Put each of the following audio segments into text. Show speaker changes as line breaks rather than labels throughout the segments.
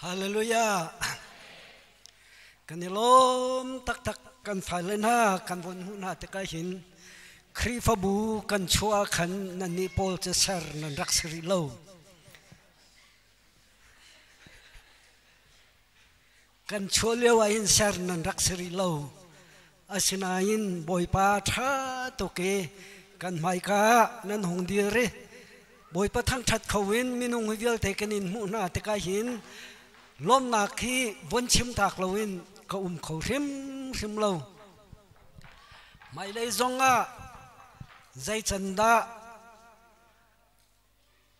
Hallelujah. Kan i lawm taktak kan fale hna kan von hmuh hna tikah hin Khrihfabu kan chuah khan nan nih pawl cu ser nan rak si rih lo. Kan chuah lio ah hin ser nan rak si rih lo. Asinain Bawipa ṭha tuk i kan hmaika nan hung dir i Bawipa thangṭhat kho in minung hi vialte kan in hmuh hna tikah hin lawmhnak hi von chim tak loin ka um kho hrimhrim lo. Hmailei zongah zei can dah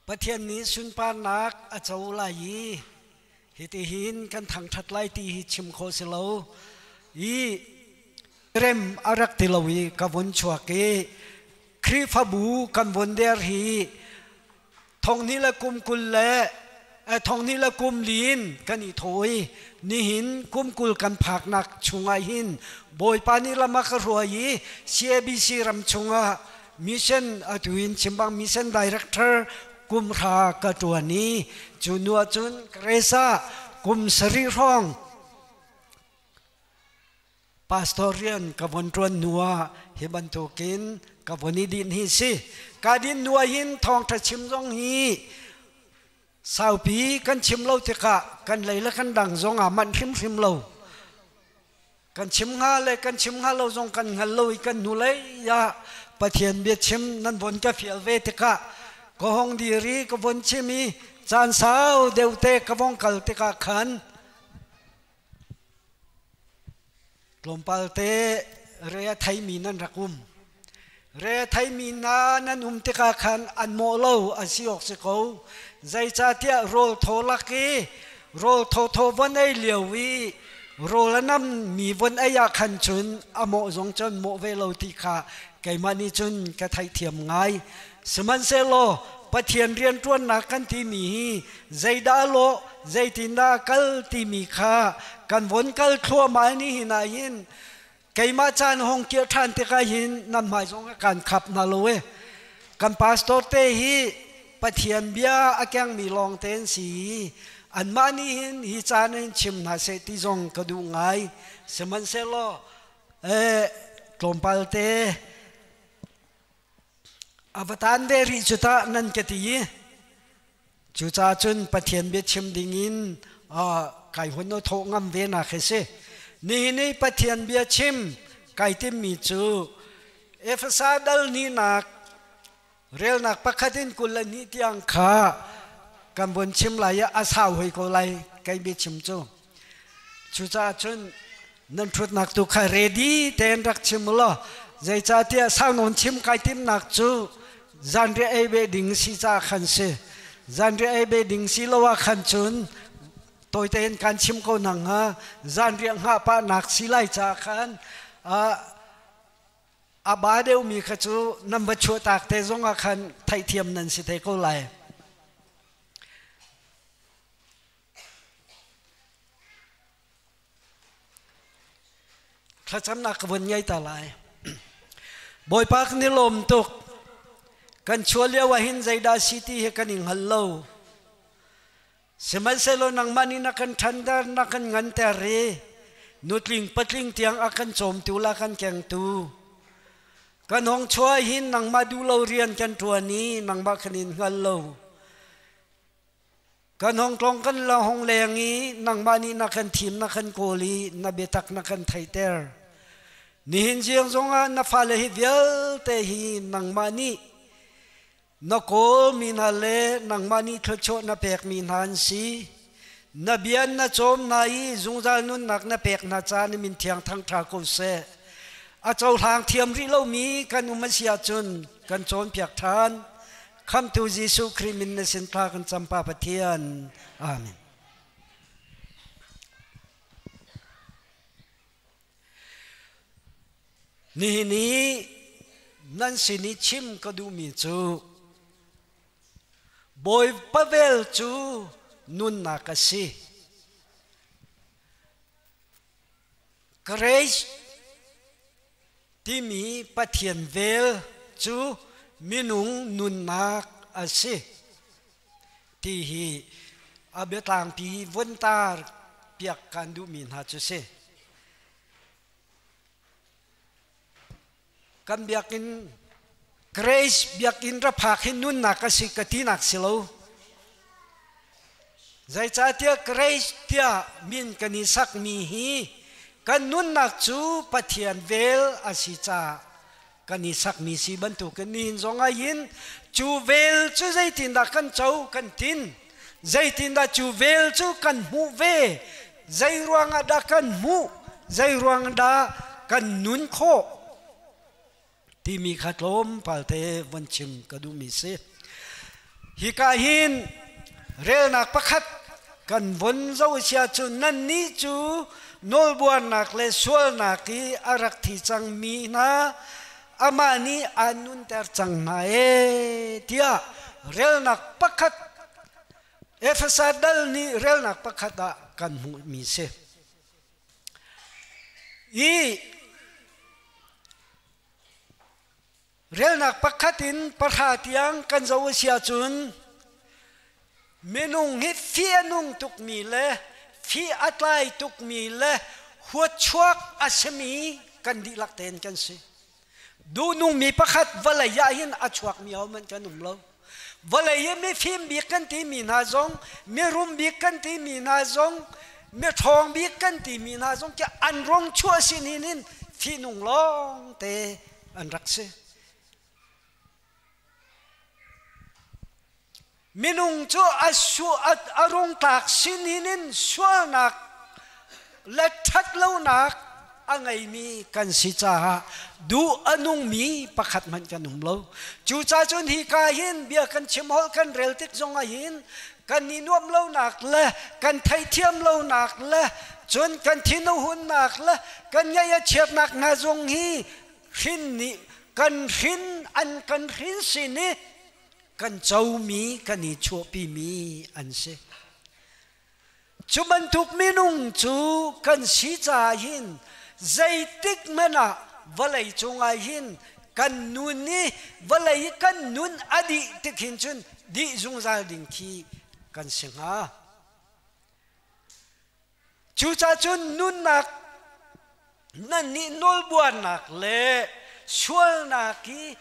Pathian nih sunparnak a co lai i hitihin kan thangṭhat lai ti hi chim khawh si lo i rem a rak ti lo i ka vun chuak i Khrihfabu kan vun der hi thong hnih le kum 20 le thong hnih le kum lin kan i thaw i nihin kum 20 kan phaknak chungah hin Bawipa nih lam a ka hruai i CABC ram chungah Mission atu in chimbang mission director kum hra ka ṭuan i cu nu ahcun Kresa kum sarih hrawng pastor rian ka von ṭuan hnu ah hi bantukin ka von i din hi si. Ka din hnu ah hin thawngṭha chim zong hi saupi kan chim lo tikah kan lei le kan dang zong ah manh hrimhrim lo. Kan chim hnga le kan chim hnga lo zong kan hngal lo i kan hnulei ah Pathian biachim nan von ka fial ve tikah ka hong dir i ka von chim i caan sau deuh te ka vong kal tikah khan tlawmpal te re a theimi nan rak um. Re a theimi hna nan um tikah khan an mawh lo an si awk si ko. Zeicahtiah rawl thaw lak i rawl thawthaw von ei lio i rawl a nammi von ei ah khan cun a mawh zong cun mawh ve lo ti kha keimah nih cun ka theihthiam ngai. Sihmanhsehlaw Pathian rianṭuannak kan timi hi zeidah a lawh, zeitindah a kal timi kha kan von kal thluahmah ni hin ah hin keimah caan hong kir ṭhan tikah hin nan hmai zong a kan khap hna lo e. Kan pastor te hi Pathian bia a kengmi lawng te an si i anmah nih hin hi caan in chim hna seh ti zong ka duh ngai. Sihmanhsehlaw tlawmpal te A va tan ve rih cu tah nan ka ti i cucaah cun Pathian biachim dingin kai hun aw thawh ngam ve nak hi si. Nihin i Pathian biachim kai timmi cu Efesa dal hnihnak relnak pakhat in 22 tiang kha kan vun chim lai i a sau hoi ko lai kai biachim cu. Cucaah cun nan ṭhutnak tu kha ready tein rak chim u law zeicahtiah sau nawn chim kai timnak cu zanriah ei ve ding si caah khan si. Zanriah ei ve ding si lo ah khan cun tawi tein kan chim ko nang hnga zanriah hngah pahnak si lai caah khan a ba deuhmi kha cu nan va chuahtak te zong ah khan theihthiam nan si te ko lai. Thlacamnak ka vun ngei ta lai. Bawipa kan i lawm tuk. Kan chuah lio ah hin zeidah si ti hi kan i hngal lo. Sihmanhsehlaw nangmah nih na kan ṭhanter, na kan nganter i nutling patling tiang a kan cawmtu la kan kengtu. Kan hong chuah hin nangmah duh lo rian kan ṭuan i nangmah kan in hngal lo. Kan hong tlong kan la hong leng i nangmah nih na kan thim na kan kawl i na biatak na kan theihter. Nihin ziang zongah na fale hi vialte hi nangmah nih na kawlmi hna le nangmah nih thluachuah na pekmi hna an si. Na bia na cawm hna i zungzal nunnak na pek hna caah na min thiang thangṭha ko seh. A cohlang thiam rih lomi kan um a si ahcun kan cawnpiak ṭhan. Khamtu Jesuh Khrih min na sin thla kan cam Pa Pathian. Amen. Nihin i nan sin i chim ka duhmi cu Bawipa vel cu nunnak a si. Grace timi Pathian vel cu minung nunnak a si ti hi. A biatlangpi vun tar piak kan duhmi hna cu si. Kan biakinn Grace biakinn ra phak hi nunnak a si ka tinak si lo. Zeicahtiah Grace tiah min kan i sakmi hi kan nunnak cu Pathian vel a si caah kan i sakmi si bantukin nihin zong ah hin cu vel cu zeitindah kan co kan tin, zeitindah cu vel cu kan hmuh ve, zei ruangah dah kan hmuh, zei ruangah dah kan nun khawh timi kha tlawmpal te von chim ka duhmi si. Hika hin relnak pakhat kan von zoh sia cu nannih cu nawlbuarnak le sualnak i a rak thi cangmi hna amah nih aan nunter cang hna ee tiah relnak pakhat Efesa dal nih relnak pakhat ah kan hmuhmi si. I Relnak pakhat in pahra tiang kan zoh a si ahcun minung hi fi a nung tukmi le fi a tlai tukmi le huatchuak a simi kan dihlak tein kan si. Duhnungmi pakhat vawlei ah hin a chuakmi hohmanh kan um lo. Vawlei i mifim bik kan timi hna zong, mirum bik kan timi hna zong, miṭhawng bik kan timi hna zong khi an rong chuah sinin hin fihnung lawng te an rak si. Minung cu a rungtlak sinin in sualnak le ṭhatlonak a ngeimi kan si caah duh a nungmi pakhat hmanh kan um lo. Cucaah cun hika hin bia kan chim holh kan rel tik zongah hin kan i nuamh lonak le kan theihthiam lonak le cun kan thinhunnak le kan ngaih a chiatnak hna zong hi hrin nih kan hrin an kan hrin sin i kan comi kan i chuahpimi an si. Cu bantuk minung cu kan si caah hin zeitik hmanh ah vawlei cungah hin kan nun i vawlei i kan nun a dih tik hin cun dih zungzal ding khi kan si hnga. Cucaah cun nunnak nannih nawlbuarnak le sualnak i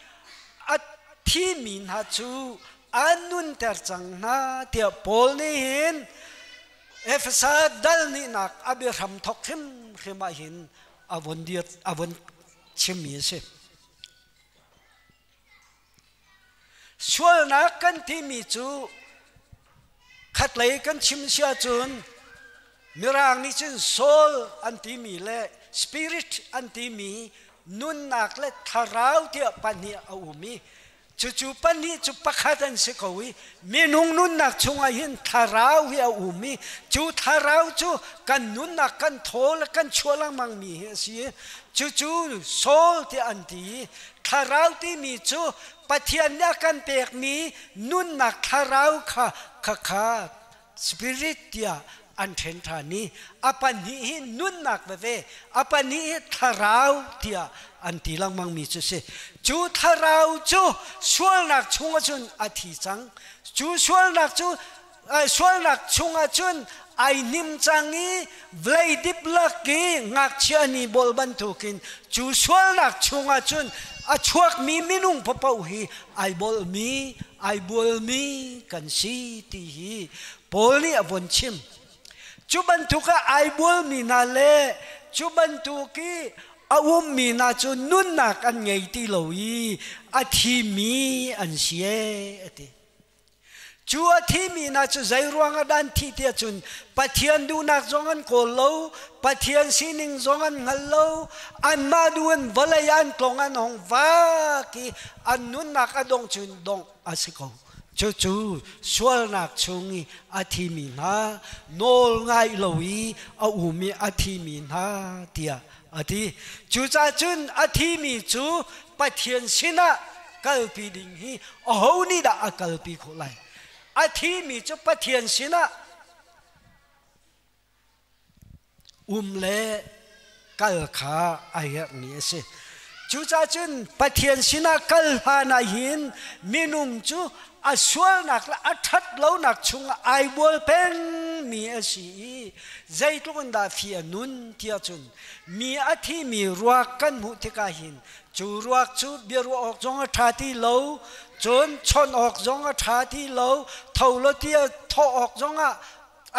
a thimi hna cu an nunter cang hna tiah Paul nih hin Efesa dal nihnak a biahram thawk hrimhrim ah hin a von dir a von chimmi a si. Sualnak kan timi cu khatlei kan chim si ahcun Mirang nih cun soul an timi le spirit an timi nunnak le thlarau tiah pahnih a um i cucu pahnih cu pakhat an si ko i minung nunnak chungah hin thlarau hi a um i cu thlarau cu kan nunnak kan thaw le kan chuah lengmangmi hi a si i cucu soul tiah an ti i Thlarau timi cu Pathian nih a kan pekmi nunnak thlarau kha khakha spirit tiah an ṭhen ṭhan i a pahnih hi nunnak veve a pahnih hi thlarau tiah an ti lengmangmi cu si. Cu thlarau cu sualnak chungah cun a thi cang. Cu sualnak cu sualnak chungah cun ai hnim cang i vawlei dip lak i ngakchia nih bawl bantukin cu sualnak chungah cun a chuakmi minung paoh hi ai bolmi ai bualmi kan si ti hi Paul nih a von chim. Cu bantuk ah ai bualmi hna le cu bantuk i a ummi hna cu nunnak an ngei ti lo i a thimi an si ee a ti. Cu a thimi hna cu zei ruangah dah an thih tiah cun Pathian duhnak zong an kawl lo, Pathian sining zong an hngal lo, anmah duh in vawlei an tlong an hong vak i an nunnak a dongh cun dongh a si ko. Cucu sualnak chung i a thimi hna, nawl ngai lo i a um i a thimi hna tiah a ti. Cucaah cun a thimi cu Pathian sinah kalpi ding hi aho nih dah a kalpi khawh lai? A thimi cu Pathian sinah um le kal kha a herhmi a si. Cucacun Pathian sinah kal hlan ah hin minung cu a sualnak le a ṭhat lonak chungah ai bual pengmi a si i zeitluk in dah fi a nun tiah cun mi a thimi ruak kan hmuh tikah hin cu ruak cu biaruah awk zong a ṭha ti lo, cun chawnh awk zong a ṭha ti lo, tho law tiah thawh awk zong ah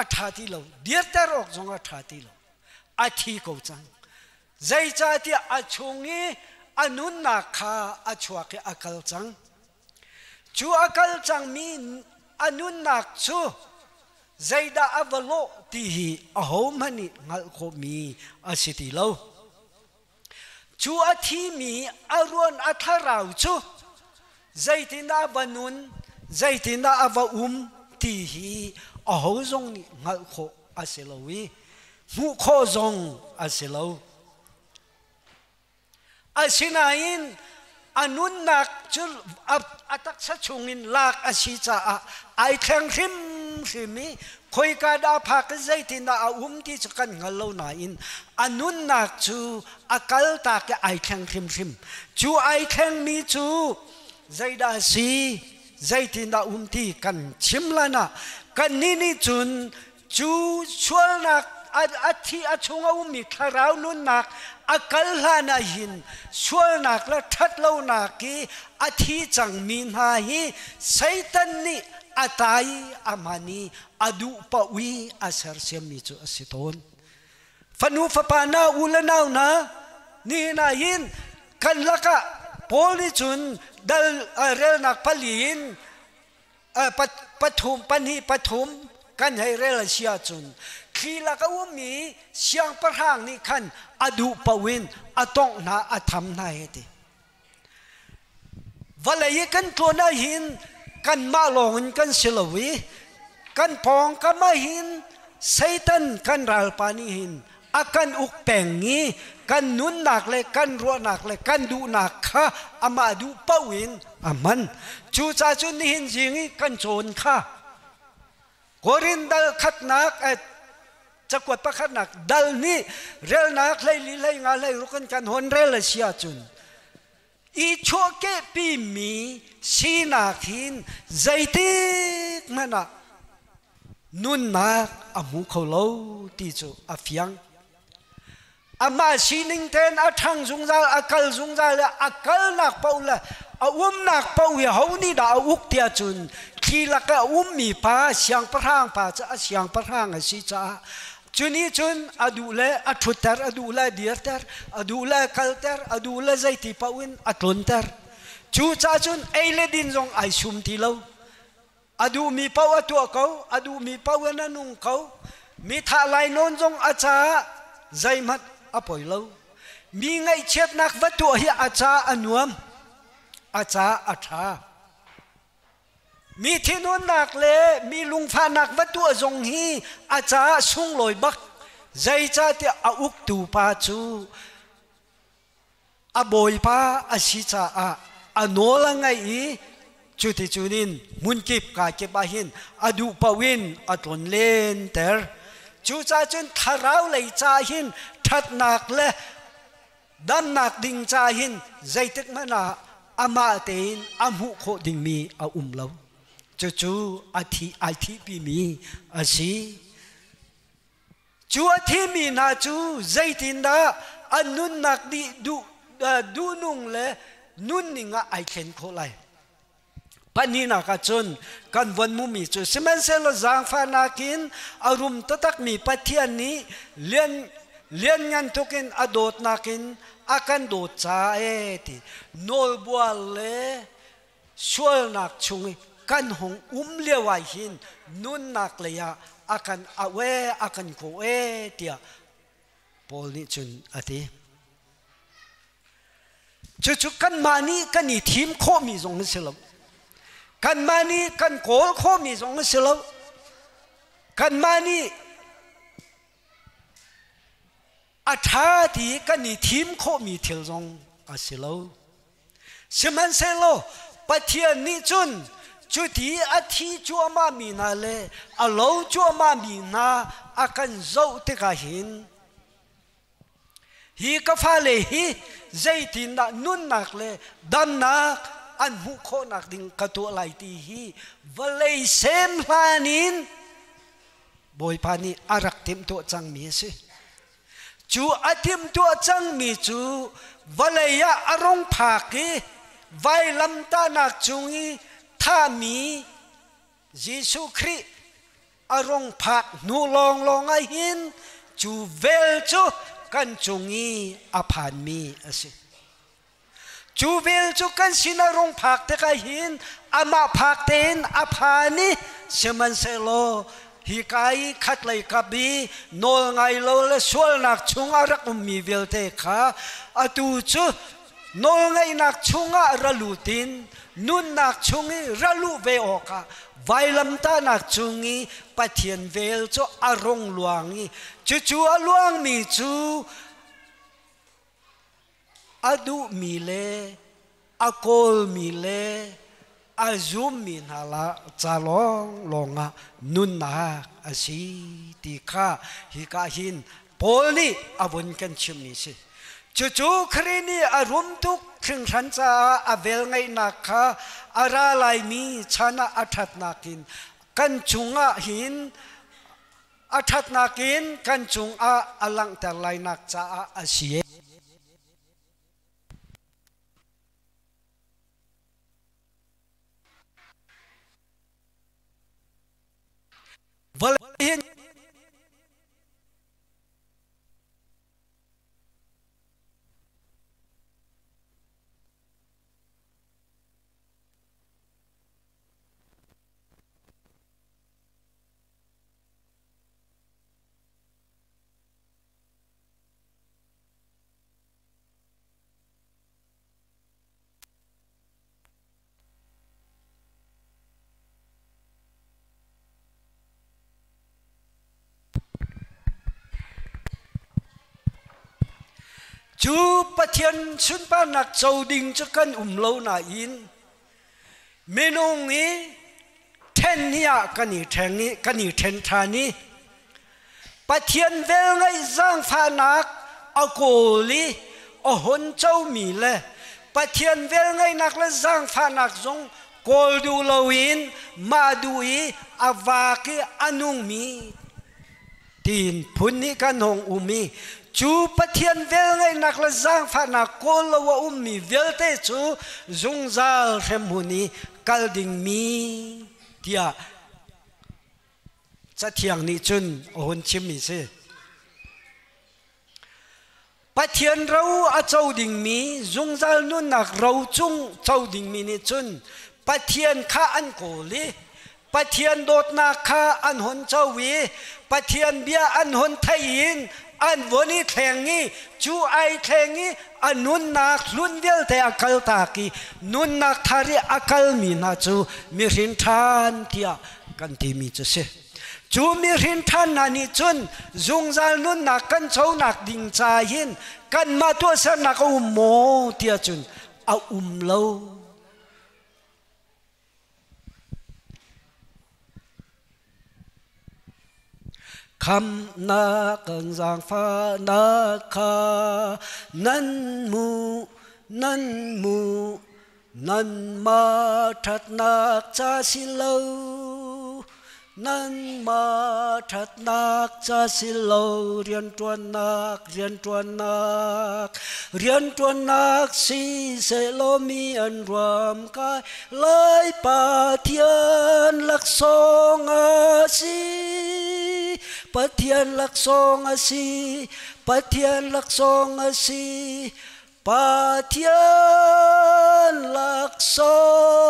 a ṭha ti lo, dirter awk zong a ṭha ti lo, a thi ko cang. Zeicahtiah a chung i a nunnak kha a chuak i a kal cang. Cu a kal cangmi a nunnak cu zeidah a va lawh ti hi ahohmanh nih hngalh khawhmi a si ti lo. Cu a thimi a ruan a thlarau cu zeitindah a va nun, zeitindah a va um ti hi aho zong nih hngalh khawh a si lo i hmuh khawh zong a si lo. Asinain a nunnak cu a taksa chungin lak a si caah ai thleng hrimhrim i khoika dah phak i zeitindah a um ti cu kan hngal lo nain a nunnak cu a kaltak i ai thleng hrimhrim. Cu ai thlengmi cu zeidah a si, zeitindah um ti kan chim lan ah kannih nih cun cu sualnak a thi a chung a ummi thlarau nunnak a kal hlan ah hin sualnak le ṭhatlonak i a thi cangmi hna hi Satan nih a tai a hman i a duh paoh i a sersiammi cu a si tawn. Fanu fapa na u le nau hna, nihin ah hin kan lakah Paul nih cun dal relnak pali in pathum pahnih pathum kan hei rel a si ahcun thli lak a ummi siangpahrang nih khan a duh paoh in a tongh hna, a tham hna he ti. Vawlei i kan tlawn ah hin kanmah lawng in kan si lo i kan pawngkam ah hin Satan kan ralpa nih hin a kan uk peng i kan nunnak le kan ruahnak le kan duhnak kha amah duh paoh in a hman. Cucaah cun nihin zing i kan cawn kha Korin dal khatnak cakuat pakhatnak dal nih relnak 14 15 16 in kan hon rel a si ahcun i chuahkehpimi sinak hin zeitik hmanh ah nunnak a hmu kho lo ti cu a fiang. Amah sining tein a ṭhang zungzal, a kal zungzal i a kalnak paoh le a umnak paoh hi ho nih dah a uk tiah cun thli lak i a ummi pa siangpahrang pa cu a siangpahrang a si caah cu nih cun a duh le a ṭhutter, a duh le a dirter, a duh le a kalter, a duh le zeiti paoh in a tlunter. Cucaah cun ei le din zong ai sum ti lo. A duhmi paoh a tuah ko, a duhmi paoh in a nung ko. Mi thah lainawn zong a caah zeihmanh a poi lo. Mi ngaihchiatnak va tuah hi a caah a nuam, a caah a ṭha. Mi thinhunnak le mi lungfahnak va tuah zong hi a caah sunglawi bak. Zeicahtiah a uktu pa cu a bawipa a si caah a nawl a ngaih i cuticun in hmunkip kaa kip ah hin a duh paoh in a tlon lenter. Cucaah cun thlarau lei ca hin ṭhatnak le damnak ding ca hin zeitik hmanh ah amah tein a hmuh khawh dingmi a um lo. Cucu a thi ai thihpimi a si. Cu a thimi hna cu zeitindah an nunnak dih duh duhnung le nunning ah ai thlen khawh lai? Pahnihnak ah cun kan von hmumi cu sihmanhsehlaw zaangfahnak in a rum taktakmi Pathian nih lian lianngan tuk in a dawtnak in a kan dawt caah ee ti nawlbual le sualnak chung i kan hung um lio ah hin nunnak lei ah a kan auh ee a kan kawh ee tiah Paul nih cun a ti. Cucu kanmah nih kan i thim khawhmi zong a si lo. Kanmah nih kan kawl khawhmi zong a si lo. Kanmah nih a ṭha ti kan i thim khawhmi thil zong a si lo. Sihmanhsehlaw Pathian nih cun cuti a thi cuahmahmi hna le a lo cuahmahmi hna a kan zoh tikah hin. Hi ka fale hi zeitindah nunnak le damnak an hmuh khawhnak ding ka tuah lai ti hi vawlei sem hlan in Bawipa nih a rak timhtuah cangmi a si. Cu a timhtuah cangmi cu vawlei ah a rung phak i vailamtahnak cung i thahmi Jesuh Khrih a rung phak hnu lawnglawng ah hin cu vel cu kan cung i a phanmi a si. Cu vel cu kan sin a rung phak tikah hin amah phak tein a phan i sihmanhsehlaw hika i khatlei kap i nawl ngai lo le sualnak chung a rak ummi vialte kha atu cu nawlngeihnak chungah ra lut in nunnak chung i ra luh ve awkah vailamtahnak cung i Pathian vel cu a rung luang i cucu a luangmi cu A duhmi le a kawlmi le a zummi hna la ca lawnglawng ah nunnak a si ti kha hika hin Paul nih a vun kan chimmi si. Cucu Khrih nih a rum tuk hringhran caah a velngeihnak kha a ra laimi chan ah a ṭhatnak in kan cungah hin a ṭhatnak in kan cungah a langhter lainak caah a si. Vawlei hin Cu Pathian sunparnak co ding cu kan um lo nain minung i ṭhen ni ah kan i ṭheng i kan i ṭhen ṭhan i Pathian velngeih zaangfahnak a kawl i a hon comi le Pathian velngeihnak le zaangfahnak zong kawl duh loin mah duh i a vak i a nungmi tiin phun nih kan hong um i cu Pathian velngeihnak le zaangfahnak kawl lo a ummi vialte cu zungzal hremhmun i kal dingmi tiah Cathiang nih cun a hun chimmi si. Pathian ro a co dingmi zungzal nunnak ro cung co dingmi nih cun Pathian kha an kawl i Pathian dawtnak kha an hon co i Pathian bia an hon theih in an von i thleng i cu ai thleng i a nunnak hlun vialte a kaltak i nunnak thar i a kalmi hna cu mihrin ṭhan tiah kan timi cu si. Cu mihrin ṭhan hna nih cun zungzal nunnak kan conak ding ca hin kanmah tuahsernak a um maw tiah cun a um lo. Khamnak kan zaangfahnak kha nan hmu, nan hmu, nanmah ṭhatnak ca si lo, nanmah ṭhatnak ca si lo, rianṭuannak, rianṭuannak, rianṭuannak si sehlaw mi an ruam kai lai Pathian laksawng a si, Pathian laksawng a si, Pathian laksawng a si, Pathian laksawng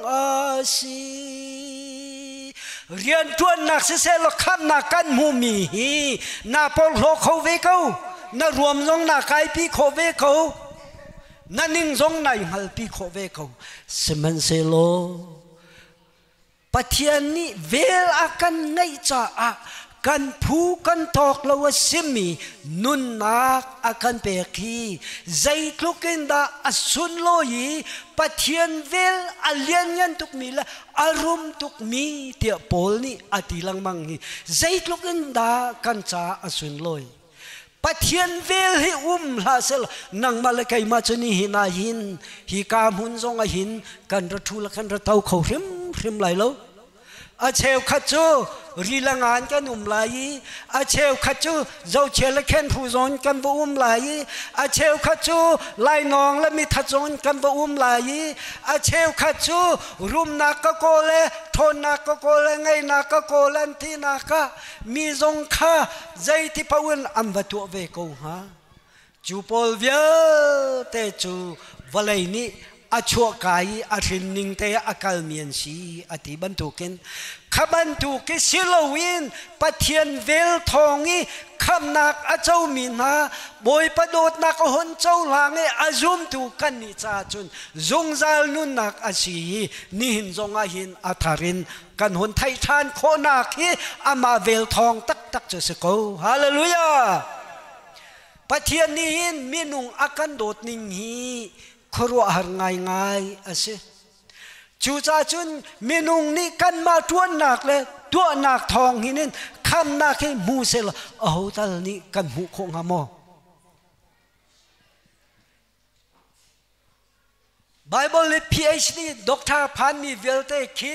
a si. Rianṭuannak siseh law khamnak kan hmuhmi hi naa porhlaw kho ve ko, na ruam zong naa kaipi khawh ve ko, na ning zong nai hngalpi khawh ve ko. Sihmanhsehlaw Pathian nih vel a kan ngeih caah kan phu kan tawk lo a simi nunnak a kan pek hi zeitluk in dah a sunlawi i Pathian vel a lianngan tukmi le a rum tukmi tiah Paul nih a ti lengmang hi zeitluk in dah kan caah a sunlawi. Pathian vel hi um hlah sel nangmah le keimah cu ni hin ah hin hi ka hmun zong ah hin kan ra thu le kan ra to kho hrimhrim lai lo. A cheukhat cu rilangan kan um lai i a cheukhat cu zochia le khenhru zong kan va um lai i a cheukhat cu lainawng le mithat zong kan va um lai i a cheukhat cu rumnak ka kawl le ṭhawnnak ka kawl le ngeihnak ka kawl an tinak ah mi zong kha zeiti paoh in an va tuah ve ko hnga. Cu pawl vialte cu vawlei nih a chuahka i a hrin ning te a kalmi an si a ti bantukin kha bantuk i si loin Pathian vel thawng i khamnak a comi hna Bawipa dawtnak a hun cohlang i a zumtu kannih caah cun zungzal nunnak a si i nihin zongah hin a thar in kan hun theih ṭhan khawhnak hi amah vel thawng taktak cu si ko. Hallelujah! Pathian nih hin minung a kan dawt ning hi khuaruahhar ngaingai a si. Cucaah cun minung nih kanmah ṭuannak le tuahnak thawng hin in khamnak hi hmu sehlaw aho tal nih kan hmuh khawh hnga maw? Bible nih PhD doctor phanmi vialte khi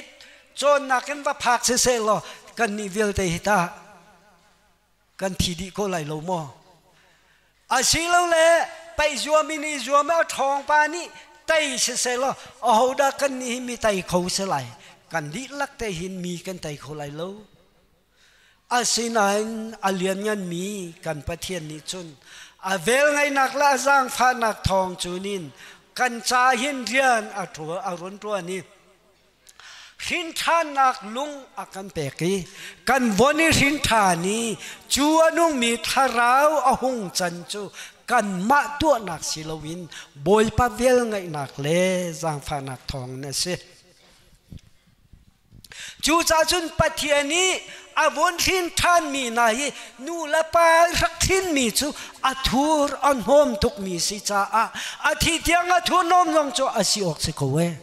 cawnnak in va phak siseh law kannih vialte hi tah kan thi dih ko lai lo maw? Asilole paih zuam in i zuam a ṭhawng pa nih tei siseh law ahodah kan nih hi mi tei kho si lai? Kan dihlak te hin mi kan tei kho lai lo. Asinain a liannganmi kan Pathian nih cun a velngeihnak le a zaangfahnak thawng cunin kan ca hin rian a a run ṭuan i hrinṭhannak lung a kan pek i kan von i hrinṭhan i cu a nungmi thlarau a hung can cu kanmah tuahnak si loin Bawipa velngeihnak le zaangfahnak thawngin a si. Cucaah cun Pathian nih a vun hrin ṭhanmi hna hi nu le pa rak hrinmi cu a thur a hnawm tukmi si caah a thi tiang a thurhnawm zong cu a si awk si ko ee.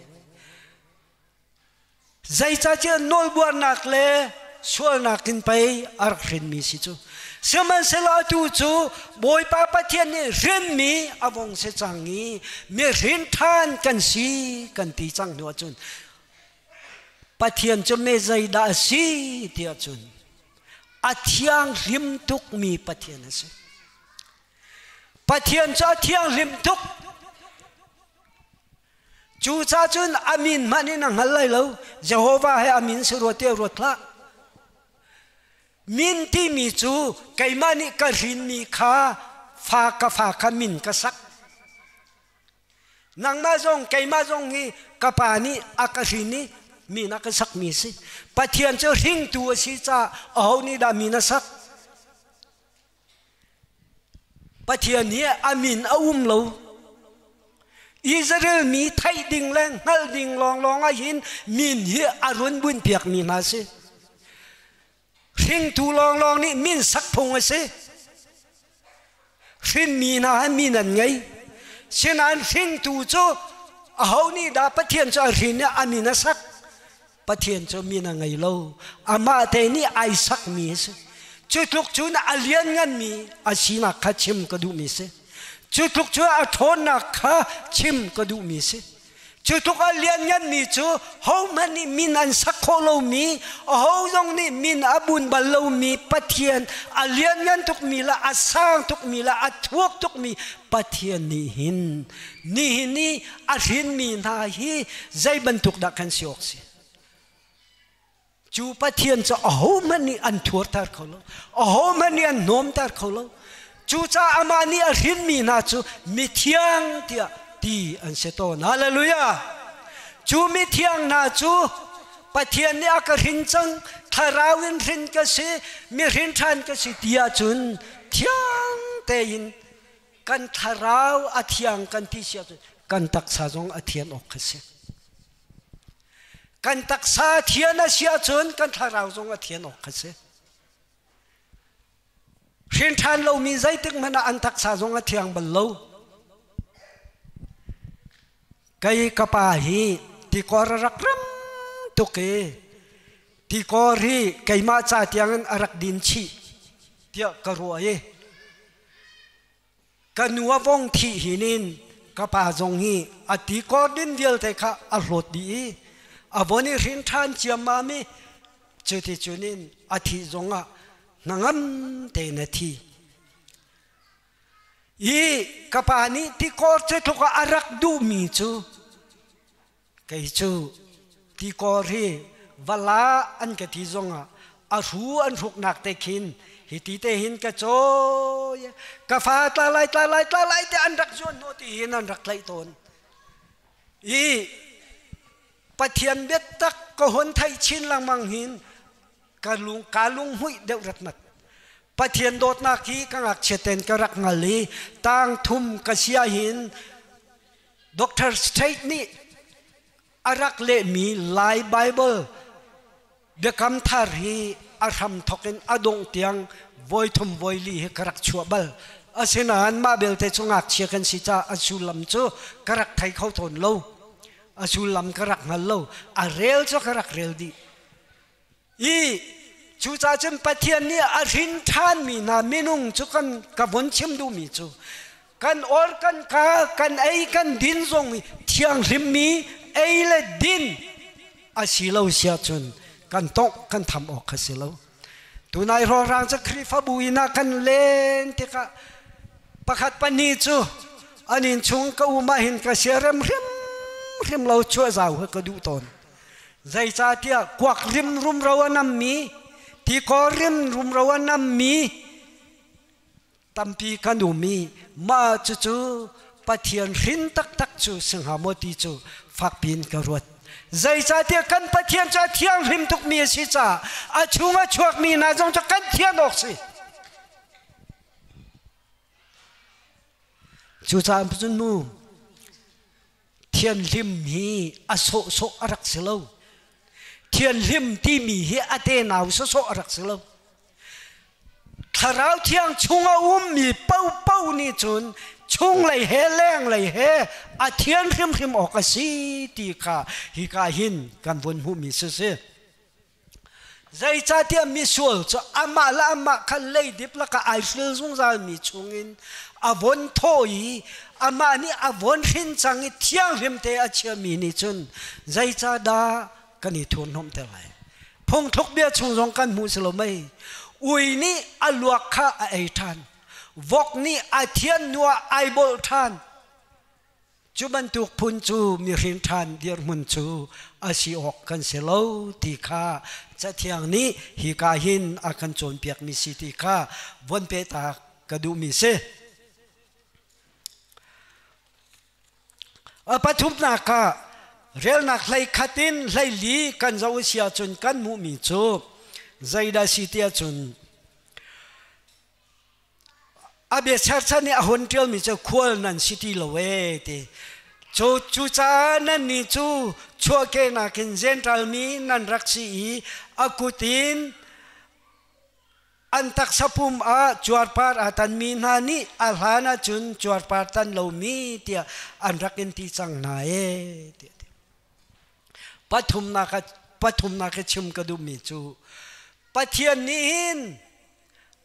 Zeicahtiah nawlbuarnak le sualnak in pei a rak hrinmi si cu. Sihmanhsehlaw atu cu Bawipa Pathian nih hrinmi a vung si cang i mi hrin ṭhan kan si kan ti cang hnu ahcun Pathian cu me zeidah a si tiah cun a thianghlim tukmi Pathian a si. Pathian cu a thianghlim tuk. Cucaah cun a min hmanh in a hngal lai lo. Jehovah he a min si rua tiah ruat hlah. Min timi cu keimah nih ka hrinmi kha fa ka fa kha min ka sak. Nangmah zong keimah zong hi ka pa nih a ka hrin i min a ka sakmi si. Pathian cu hringtu a si caah aho nih dah min a sak? Pathian hi a min a um lo. Israel mi theih ding le hngalh ding lawnglawng ah hin min hi a run bunpiakmi hna si. Hringtu lawnglawng nih min sak phung a si. Hrinmi hna he min an ngei. Sinain hringtu cu aho nih dah Pathian cu a hrin i a min a sak? Pathian cu min a ngei lo. Amah te nih ai sakmi a si. Cu tluk cun a liannganmi a sinak kha chim ka duhmi si. Cu tluk cu a ṭhawnnak kha chim ka duhmi si. Cu tluk a liannganmi cu hohmanh nih min an sak khawh lomi, aho zong nih min a bun bal lomi Pathian a lianngan tukmi le a sang tukmi le a thuak tukmi Pathian nih hin nihin i a hrinmi hna hi zei bantuk dah kan si awk si? Cu Pathian cu ahohmanh nih an thuarter kho lo. Ahohmanh nih an hnawmter kho lo. Cucaah amah nih a hrinmi hna cu mithiang tiah ti an si tawn. Hallelujah! Cu mithiang hna cu Pathian nih a ka hrin cang, thlarau in hrin ka si, mi hrin ṭhan ka si ti ahcun thiang tein kan thlarau a thiang kan ti si ahcun kan taksa zong a thian awk kha si. Kan taksa thian a si ahcun kan thlarau zong a thian awk kha si. Hrin ṭhan lomi zeitik hmanh ah an taksa zong a thiang bal lo. Kei ka pa hi tikor a rak ram tuk i tikor hi keimah ca tiangin a rak din chih tiah ka ruah i. Ka nu a vong thih hin in ka pa zong hi a ti kor din vialte kha a hlawt dih i a von i hrin ṭhan ciammam i cuticun in a thih zongah hnangam tein a thi. I ka pa nih tikor cu tluk ah a rak duhmi cu kei cu tikor hi vala an ka ti zongah a hru an hruknak te khin hi ti te hin ka cawi ka fa tla lai tla lai tla lai te an rak zuan hnawh ti hin an rak tlaih tawn i Pathian biatak ka hun theih chin lengmang hin ka lung ka lunghmuih deuh ratmat Pathian dawtnak hi ka ngakchia ten ka rak ngal i tang thum ka sia hin Dr. State nih a rak lehmi Lai Bible biakam thar hi a hram thok in a dongh tiang voi thum voi li hi ka rak chuah bal asinain mah belte cu ngakchia kan si caah a sullam cu ka rak thei kho tawn lo a sullam ka rak hngal lo a rel cu ka rak rel dih I cucaah cun Pathian nih a hrin ṭhanmi hna minung cu kan ka vun chim duhmi cu kan or kan ka kan ei kan din zong hi thianghlimmi ei le din a si lo siah cun kan tongh kan tham awk kha si lo. Tunai rawlrang cu Khrihfabu inn ah kan len tikah pakhat pahnih cu an inn chung ka um ah hin ka siarem hrimhrim lo chuah zau hi ka duh tawn. Zeicahtiah kuak rim rumro a nammi, tikor rim rumro a nammi tampi kan um i mah cucu Pathian hrin taktak cu si hnga maw ti cu fakpi in ka ruat. Zeicahtiah kan Pathian cu a thianghlim tukmi a si caah a chung a chuakmi hna zong cu kan thian awk si. Cucaah cun mu Thianhlim hi a sawhsawh a rak si lo. Thianhlim timi hi a tenau sawsawh a rak si lo. Thlarau thiang chung a ummi paohpaoh nih cun chunglei he lenglei he a thian hrimhrim awk a si ti kha hika hin kan vun hmuhmi si. Zeicahtiah misual cu amah le amah kha leidip lakah ai hril zungzalmi chungin a von thawh i amah nih a von hrin cang i thianghlim te a chiami nih cun zeicahdah kan i thurhnawmhter lai? Phungthluk bia chung zong kan hmuh si lo mei? Ui nih a luak kha a ei ṭhan, vok nih a thian hnuah ai bolh ṭhan. Cu bantuk phun cu mihring ṭhan dirhmun cu a si awk kan si lo ti kha Cathiang nih hika hin a kan cawnpiakmi si ti kha von pehtak ka duhmi si. A pathumnak ah relnak hlei khat in hlei li kan zoh si ahcun kan hmuhmi cu zeidah si ti ahcun A bia cherchan nih a hun ṭialmi cu khual nan si ti lo ee ti. Cu cucaah nannih cu chuahkehnak in Jentail mi nan rak si i a kut in an taksa pum ah cuarpar aa tanmi hna nih a hlan ahcun cuarpar tan lomi tiah an rak in ti cang hna ee tiah. Pathumnak pathumnak i chim ka duhmi cu Pathian nih hin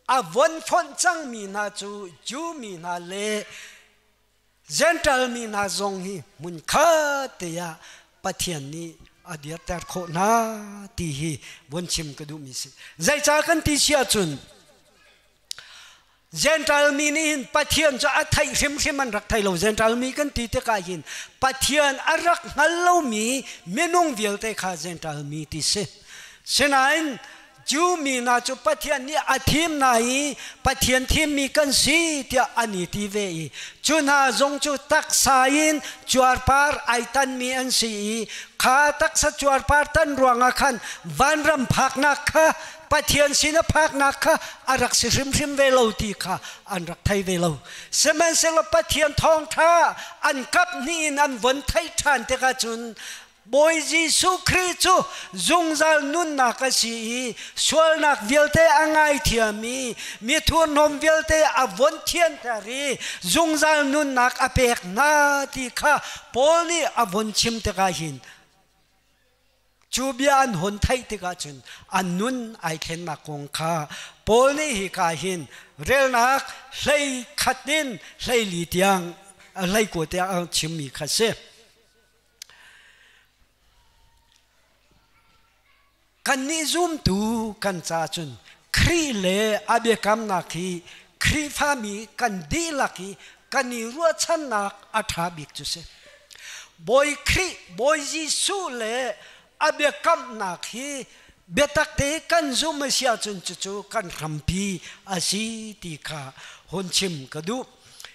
a von fonh cangmi hna cu Jew mi hna le Gentile mi hna zong hi hmunkhat te ah Pathian nih a dirter khawh hna ti hi vun chim ka duhmi si. Zeicah kan ti si ahcun Gentile mi nih hin Pathian cu a theih hrimhrim an rak thei lo. Gentile mi kan ti tikah hin Pathian a rak hngal lomi minung vialte kha Gentile mi ti si. Sinain Jew mi hna cu Pathian nih a thim hna i Pathian thimmi kan si tiah an i ti ve i cu hna zong cu taksa in cuarpar ai tanmi an si i kha taksa cuarpar tan ruangah khan vanram phaknak kha Pathian sin a phaknak kha a rak si hrimhrim ve lo ti kha an rak thei ve lo. Sihmanhsehlaw Pathian thawngṭha an kap hnih in an von theih ṭhan tikah cun Bawi Jesuh Khrih cu zungzal nunnak a si i sualnak vialte a ngaithiam i mi thurhnawm vialte a von thianter i zungzal nunnak a pek hna ti kha Paul nih a von chim tikah hin cu bia an hun theih tikah cun an nun ai thlennak kong kha Paul Paul nih hi ka hin relnak hlei khat in hlei li tiang hlei kua tiang a chimmi kha si. Kannih zumtu kan ca cun Khrih le a biakamnak hi Khrihfami kan dihlak hi kan i ruahchannak a ṭha bik cu si. Bawi Khrih, Bawi Jesuh le a biakamnak hi biatak te kan zumh a si ahcun cucu kan hrampi a si ti kha hun chim ka duh.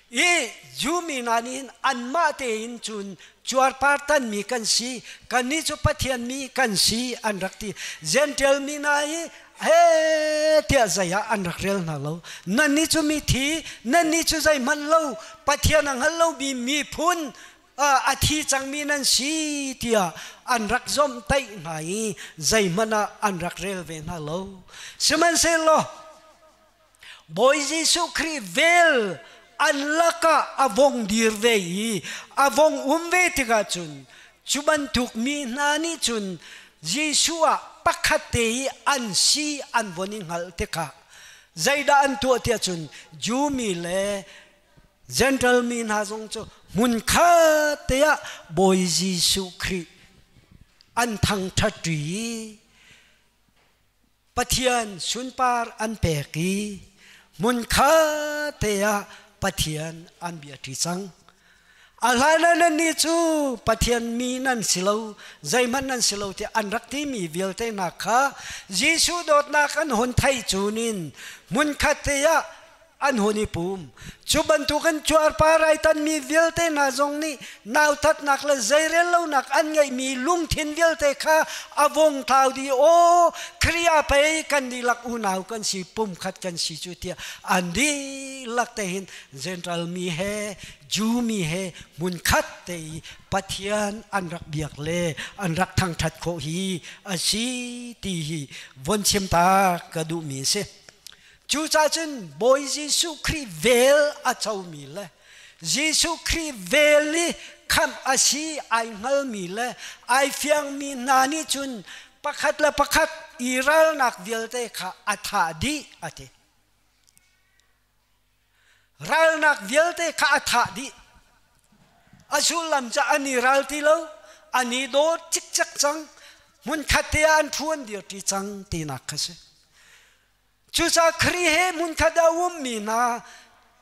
I Jew mi hna nih anmah tein cun cuarpar tanmi kan si, kannih cu Pathian mi kan si an rak ti. Gentile mi hna hi he tiah zei ah an rak rel hna lo. Nannih cu mithi, nannih cu zeihmanh lo, Pathian a hngal lomi miphun a thi cangmi nan si tiah an rak zomhtaih hna i zeihmanh ah an rak rel ve hna lo. Sihmanhsehlaw Bawi Jesuh Khrih vel an lakah a vong dir ve i a vong um ve tikah cun cu bantuk mi hna nih cun Jesuh ah pakhat te i an si an von i hngalh tikah zeidah an tuah tiah cun Jew mi le Gentile mi hna zong cu hmunkhat te ah Bawi Jesuh Khrih an thangṭhat i Pathian sunpar an pek i hmunkhat te ah Pathian an biaṭi cang. A hlan ah nannih cu Pathian mi nan si lo, zeihmanh nan si lo tiah an rak timi vialte hna kha Jesuh dawtnak an hun theih cunin hmunkhat te ah an hun i pum. Cu bantukin cuarpar ai tanmi vialte hna zong nih nautatnak le zeirel lonak an ngeihmi lungthin vialte kha a vung thlau dih. Aw, Khrih ah pei kan dihlak unau kan si, pumkhat kan si cu tiah an dihlak te hin Gentile mi he Jew mi he hmunkhat te i Pathian an rak biak le an rak thangṭhat khawh hi a si ti hi von chim ta ka duhmi a si. Cucaah cun Bawi Jesuh Khrih vel a comi le Jesuh Khrih vel i khamh a si ai hngalmi le ai fiangmi hna nih cun pakhat le pakhat i ralnak vialte kha a thah dih a ti. Ralnak vialte kha a thah dih. A sullam cu an i ral ti lo, an i dawt cikcek cang, hmunkhat te ah an ṭhu an dirṭi cang tinak kha si. Cucaah Khrih he hmunkhat a ummi hna,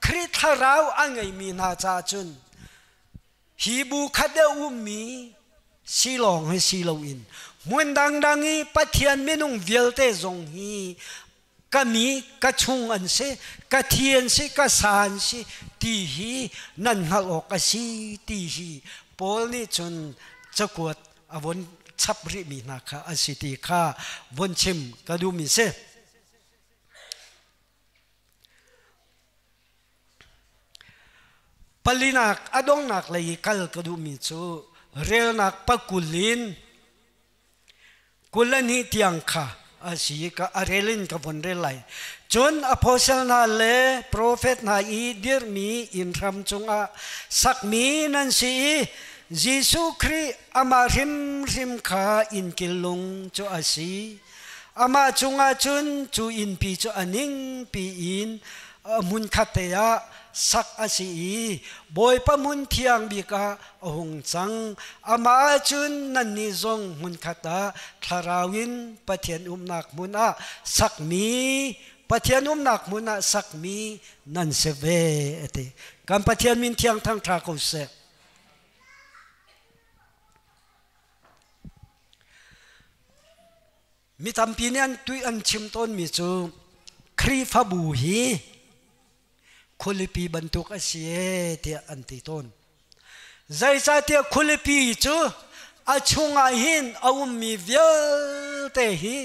Khrih thlarau a ngeimi hna caah cun hi bu khat a ummi si lawng hi si loin hmun dangdang i Pathian minung vialte zong hi ka mi ka chung an si, ka thi an si, ka sa an si ti hi nan hngalh awk a si ti hi Paul nih cun cakuat a von chap rihmi hna kha an si ti kha von chim ka duhmi si. Palinak a dongnak lei i kal ka duhmi cu relnak pakul in 22 tiang kha a si ka a rel in ka von rel lai. Cun apostle hna le profet hna i dirhmi inn hram cungah sakmi nan si i Jesuh Khrih amah hrimhrim kha innkil lung cu a si. Amah cungah cun cu innpi cu a ningpi in hmunkhat te ah sak a si i Bawipa hmun thiang bik ah a hung cang. Amah ah cun nannih zong hmunkhat ah thlarau in Pathian umnak hmun ah sakmi Pathian umnak hmun ah sakmi nan si ve a ti. Kan Pathian min thiang thangṭha ko seh. Mi tampi nih an tui an chim tawnmi cu Khrihfabu hi khualipi bantuk a si ee tiah an ti tawn. Zeicahtiah khualipi cu a chungah hin a ummi vialte hi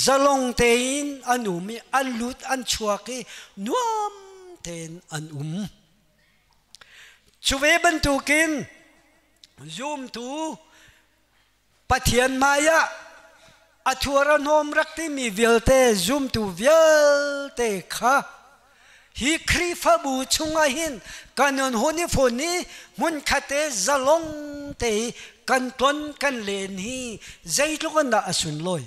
zalong tein an um i an lut an chuak i nuam tein an um. Cu ve bantukin zumtu Pathian hmaiah a thuar a hnawm rak timi vialte zumtu vialte kha hi Khrihfabu chungah hin kan on hun i fun i hmunkhat te zalong te i kan ton kan len hi zeitluk in dah a sunlawi.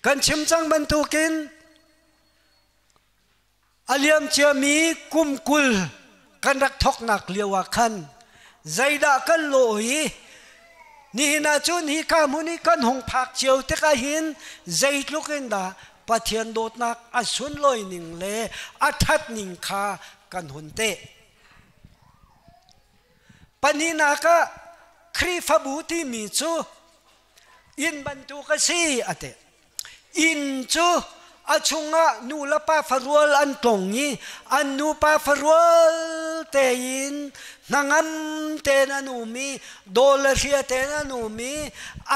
Kan chim cang bantukin. A liam ciami kum 20 kan rak thawknak lio ah khan zeidah kan lawh i nihin ahcun hi ka hmun i kan hung phak cio tikah hin zeitluk in dah Pathian dawtnak a sunlawi ning le a ṭhat ning kha kan hun teh. Pahnihnak ah Khrihfabu timi cu inn bantuk a si a ti. Inn cu a chungah nu le pa farual an tlong i an nupa farual tein hnangam tein an um i daw le hria tein an um i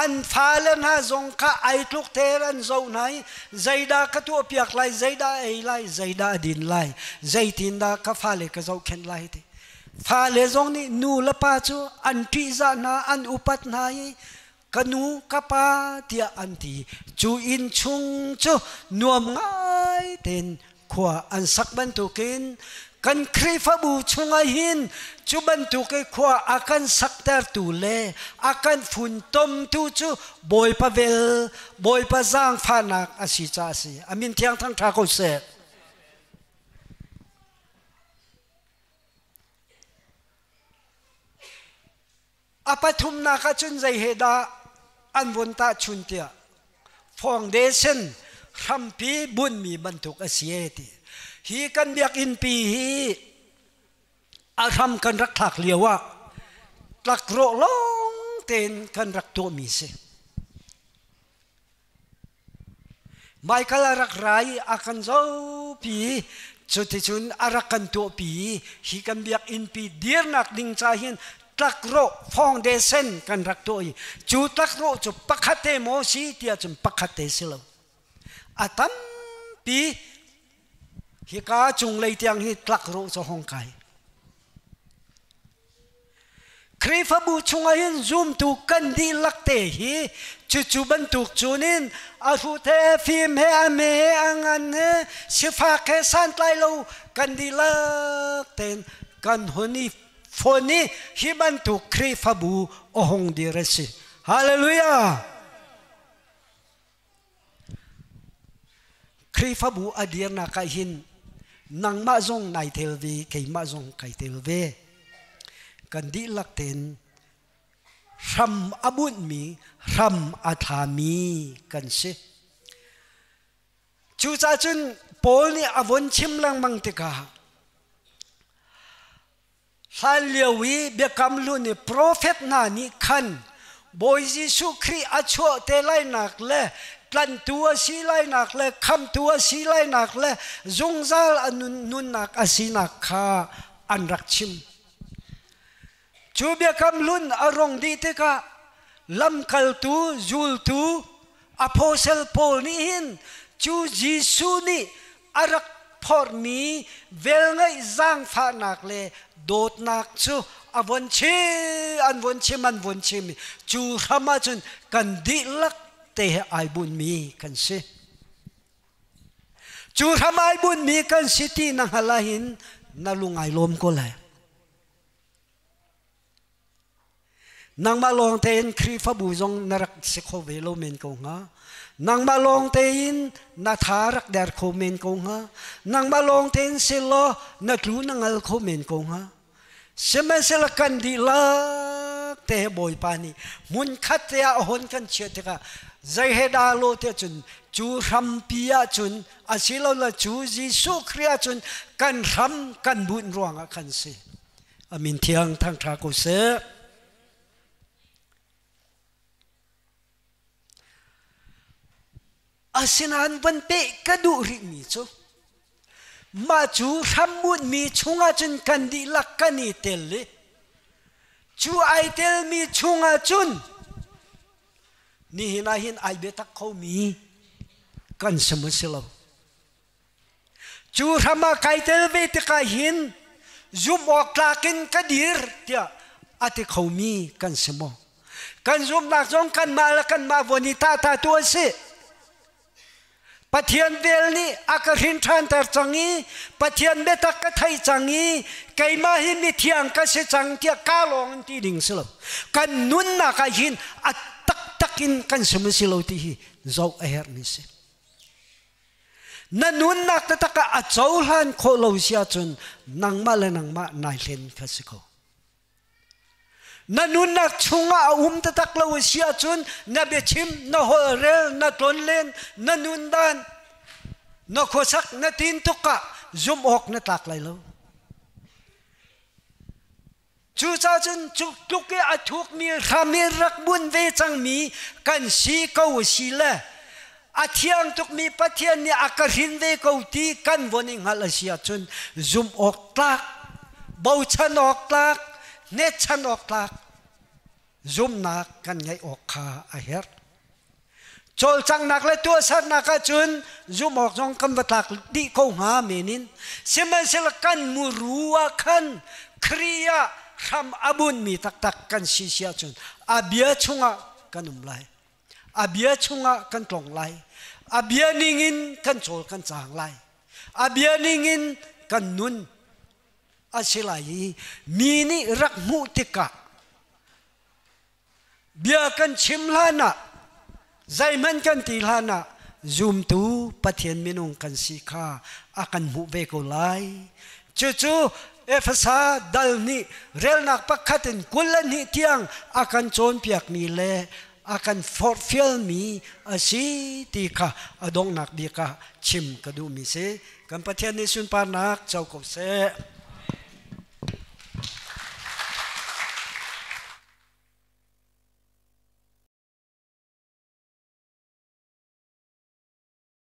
an fale hna zong kha ai tluk tein an zoh hna i zeidah ka tuahpiak lai, zeidah ei lai, zeidah a din lai, zeitindah ka fale ka zohkhenh lai ti. Fale zong nih nu le pa cu an ṭihzah hna, an upat hna i ka nu ka pa tiah an ti. Cu inn chung cu nuam ngai tein khua an sak bantukin kan Khrihfabu chungah hin cu bantuk i khua a kan saktertu le a kan funtomtu cu Bawipa vel, Bawipa zaangfahnak a si caah a si. A min thiang thangṭha ko seh. A pathumnak ahcun zei he dah an vun tahchun tiah foundation hrampi bunmi bantuk a si e ti. Hi kan biakinn pi hi a hram kan rak thlak lio ah tlakrawh lawng tein kan rak tuahmi si. Michael a rak ra i a kan zohpi i cuticun a rak kan tuahpi i hi kan biakinnpi dirnak ding ca hin tlakrawh foundation kan rak tuah i cu tlakrawh cu pakhat te maw si tiah cun pakhat te si lo. A tampi hika cunglei tiang hi tlakrawh cu hong kai. Khrihfabu chungah hin zumtu kan dihlak te hi cucu bantuk cunin a hrut he fim he a me he a ngan he sifak he santlai lo kan dihlak tein kan hun i fon i hi bantuk Khrihfabu a hung dir a si. Hallelujah! Khrihfabu a dirnak ah hin nangmah zong nai tel ve, keimah zong kai tel ve. Kan dihlak tein hram a bunhmi, hram a thlami kan si. Cucaah cun Paul nih a von chim lengmang tikah Hlanlio i biakam hlun i profet hna nih khan Bawi Jesuh Khrih a chuah te lainak le tlanhtu a si lainak le khamhtu a si lainak le zungzal a nunnak a sinak kha an rak chim. Cu biakam hlun a rong dih tikah lamkaltu, zultu, apostle Paul nih hin cu Jesuh nih a rak phorhmi velngeih zaangfahnak le dawtnak cu a von chim an von chim an von chim cu hram ahcun kan dihlak te he ai bunmi kan si. Cu hram ai bunmi kan si ti na hngalh ahhin na lung ai lawm ko lai. Nangmah lawng tein Khrihfabu zong na rak si kho ve lo men ko hnga. Nangmah lawng tein na tha rak der kho men ko hnga. Nangmah lawng tein silaw na tlu na ngal kho men ko hnga. Sihmanhsehlaw kan dihlak te Bawipa nih hmun khat te ah a hon kan chiah tikah zei he dah lo te cun cu hrampi ah cun asilole cu Jesuh Khrih ah cun kan hram kan bunh ruangah kan si. A min thiang thangṭha ko seh. Asinain van peh ka duh rihmi cu mah cu hrammunmi chungah cun kan dihlak kan i tel i cu ai telmi chungah cun nihin ah hin ai biatak khomi kan si maw si lo. Cu hram ah kai tel ve tikah hin zumh awk tlak in ka dir tiah a ti khomi kan si maw? Kan zumhnak zong kanmah le kanmah von i tah ta tu a si. Pathian vel nih a ka hrin ṭhanter cang i Pathian biatak ka theih cang i keimah hi mithiang ka si cang tiah ka lawng in ti ding si lo. Kan nunnak ah hin a taktak in kan si maw si lo ti hi zoh a herhmi si. Na nunnak taktak ah a cohlan khawh lo si ahcun nangmah le nangmah nai hlen kha si ko. Na nunnak chungah a um taktak lo a si ahcun na biachim, na holhrel, na tlonlen, na nundan, na khuasak, na tintuk ah zumh awk na tlak lai lo. Cucaah cun cu tluk i a thukmi hram i rak bunh ve cangmi kan si ko a si le a thiang tukmi Pathian nih a ka hrin ve ko ti kan von i hngalh a si ahcun zumh awk tlak, bochan awk tlak, hnetchan awk tlak zumhnak kan ngeih awk kha a herh. Cawlcanghnak le tuahsernak ahcun zumh awk zong kan va tlak dih ko hnga men in sihmanhsehlaw kan muru ah khan Khrih ah hram a bunhmi taktak kan si si ahcun a bia chungah kan um lai. A bia chungah kan tlong lai. A bia ningin kan cawl kan cang lai. A bia ningin kan nun a si lai i mi nih rak hmuh tikah Bia kan chim hlan ah zeihmanh kan ti hlan ah zumtu Pathian minung kan si kha a kan hmuh ve ko lai. Cucu Efesa dal nih relnak pakhat in 22 tiang a kan cawnpiakmi le a kan forhfialmi a si ti kha a donghnak bik ah chim ka duhmi si. Kan Pathian nih sunparnak co ko seh.